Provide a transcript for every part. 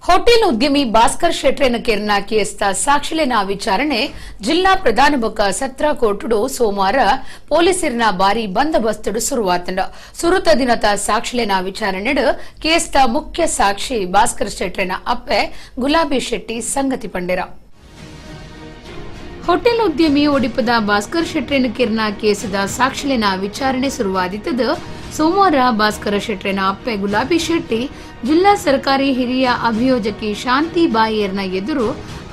Hotel ಉದ್ಯಮಿ ಭಾಸ್ಕರ್ ಶೆಟ್ರೆನ ಕೆರ್ನ ಕೇಸ್ದ ಸಾಕ್ಷಿಲೆನ ವಿಚಾರಣೆ ಜಿಲ್ಲಾ ಪ್ರಧಾನ ಬೊಕ್ಕ ಸತ್ರ ಕೋರ್ಟುಡು ಸೋಮವಾರ ಪೊಲೀಸರಿನ ಭಾರಿ ಬಂದೋಬಸ್ತುಡು ಶುರುವಾತಂಡ. ಸುರುತ ದಿನದ ಸಾಕ್ಷಿಲೆನ ವಿಚಾರಣೆಡು ಕೇಸ್ದ ಮುಖ್ಯ ಸಾಕ್ಷಿ ಭಾಸ್ಕರ್ ಶೆಟ್ರೆನ ಅಪ್ಪೆ ಗುಲಾಬಿ ಶೆಟ್ಟಿ ಸಂಗತಿ ಪಂಡೆರ. ಹೋಟೆಲ್ ಉದ್ಯಮಿ ಒಡಿಪದ ಭಾಸ್ಕರ್ ಶೆಟ್ರೆನ ಕಿರ್ನ ಕೇಸದ ಸಾಕ್ಷಿಲೆನ ವಿಚಾರಣೆ ಶುರುವಾದಿತ್ತದು. ಸೋಮವಾರ ಭಾಸ್ಕರ ಶೆಟ್ರೆನ ಅಪ್ಪೆ ಗುಲಾಬಿ ಶೆಟ್ಟಿ ಜಿಲ್ಲಾ ಸರ್ಕಾರಿ ಹಿರಿಯ ಅಭಿಯೋಜಕಿ ಶಾಂತಿ ಬಾಯಿಯರ್ನ ಎದುರು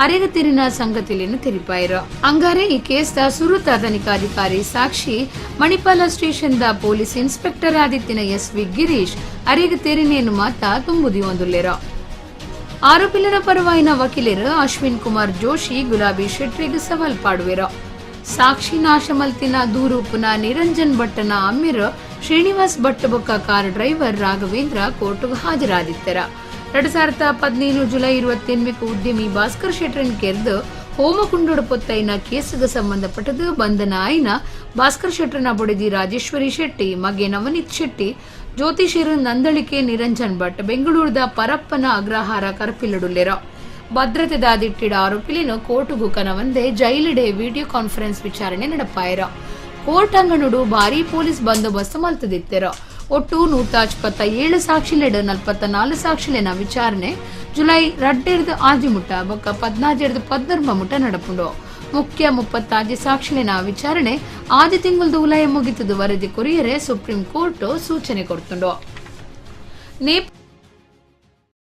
ಅರೆಗತಿರಿನ ಸಂಗತಿಯನ್ನು ತೆರಿಪಾಯರು. ಅಂಗಾರೆ ಈ ಕೇಸ್ದ ಸುರುತ ತನಿಖಾಧಿಕಾರಿ ಸಾಕ್ಷಿ Manipal station the police inspector ಆದಿತ್ತಿನ S V Girish ಅರೆಗತಿರಿನೇನು ಮಾತ ತುಂಬುದಿಯೊಂದುಲ್ಲೆರ. ಆರೋಪಿಲರ ಪರವಾಯಿನ ವಕೀಲರು ಅಶ್ವಿನ್ ಕುಮಾರ್ ಜೋಶಿ ಗುಲಾಬಿ ಶೆಟ್ರಿಗೆ ಸವಾಲ್ ಪಾಡುವೆರು. ಸಾಕ್ಷಿ ನಾಶಮಲ್ತಿನ ದೂರೂಪುನ ನಿರಂಜನ್ ಭಟ್ಟನ ಅಮ್ಮಿರ್ ಶ್ರೀನಿವಾಸ್ ಭಟ್ ಬೊಕ್ಕ ಕಾರ್ ಡ್ರೈವರ್ ರಾಘವೇಂದ್ರ ಕೋರ್ಟ್ಗೆ ಹಾಜರಾದಿತ್ತರ. 2015 ಜುಲೈ 28 ಉದ್ಯಮಿ ಭಾಸ್ಕರ್ ಶೆಟ್ರನ್ ಕೆರ್ದು ಹೋಮಕುಂಡೋಡು ಪೊತ್ತೈನ ಕೇಸುಗೆ ಸಂಬಂಧಪಟ್ಟದು ಬಂಧನ ಆಯ್ನ ಭಾಸ್ಕರ್ ಶೆಟ್ರನ ಬೊಡೆದಿ ರಾಜೇಶ್ವರಿ ಶೆಟ್ಟಿ, ಮಗೆ ನವನೀತ್ ಶೆಟ್ಟಿ, ಜ್ಯೋತಿಷರು ನಂದಳಿಕೆ ನಿರಂಜನ್ ಭಟ್ ಬೆಂಗಳೂರದ ಪರಪ್ಪನ ಅಗ್ರಹಾರ ಕರ್ಪಿಲ್ಲಡುಲ್ಲೆರ. ಭದ್ರತೆದ ದಿಟ್ಟಿಡ ಆರೋಪಿಲಿನ ಕೋರ್ಟುಗು ಕನವಂದೆ ಜೈಲಿಡೆ ವಿಡಿಯೋ ಕಾನ್ಫರೆನ್ಸ್ ವಿಚಾರಣೆ ನಡಪಾಯರ. ಕೋರ್ಟ್ ಅಂಗಣುಡು ಭಾರೀ ಪೊಲೀಸ್ ಬಂದೋಬಸ್ತ್ ಮಲ್ತದಿತ್ತೆರ. ಒಟ್ಟು 127 ಸಾಕ್ಷಿಲೆಡ್ 44 ಸಾಕ್ಷಿಲೆನ ವಿಚಾರಣೆ ಜುಲೈ 2 ಆಜಿ ಮುಟ್ಟ ಬೊಕ್ಕ 14 13 ಮುಟ್ಟ ನಡಪುಂಡು. ಮುಖ್ಯ 36 ಸಾಕ್ಷಿಲೆನ ವಿಚಾರಣೆ ಆದಿ ತಿಂಗಳದ ಉಲಯ ಮುಗಿತದು ವರದಿ ಕೊರಿಯರೆ ಸುಪ್ರೀಂ ಕೋರ್ಟ್ ಸೂಚನೆ ಕೊಡ್ತುಂಡು.